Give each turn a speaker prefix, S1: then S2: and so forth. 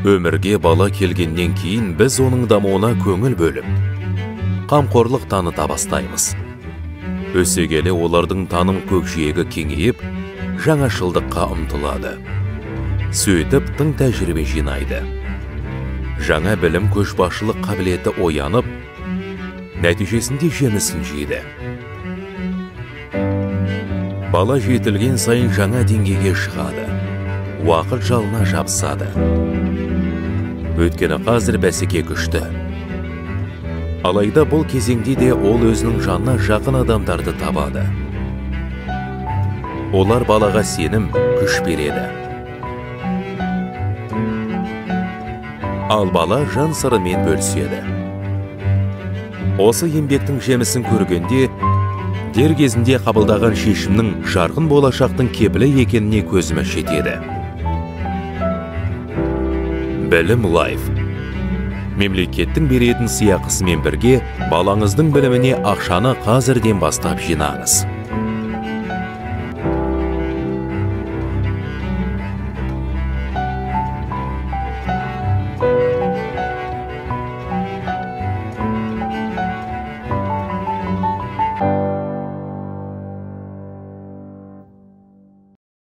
S1: Өмірге бала келгеннен кейін біз оның дамуына көңіл бөліп, қамқорлық таныта бастаймыз. Өсе келе олардың таным көкжиегі кеңейіп, жаңашылдыққа ұмтылады. Сөйтіп тың тәжірибе жинайды. Жаңа білім көшбасшылық қабілеті оянып, нәтижесінде жемісін жейді. Бала жетілген сайын жаңа деңгейге шығады. Уақыт жалына жабысады. Өйткені қазір бәсеке күшті. Алайда бұл кезеңде де ол өзінің жанына жақын адамдарды табады. Олар балаға сенім, күш береді. Ал бала жан сырымен бөліседі. Осы еңбектің жемісін көргенде, дер кезінде қабылдаған шешімнің жарқын болашақтың кепілі екеніне көзіміз жетеді. Білім Лайф. Мемлекеттің беретін сыйақысымен бірге балаңыздың біліміне ақшаны қазірден бастап жинаңыз.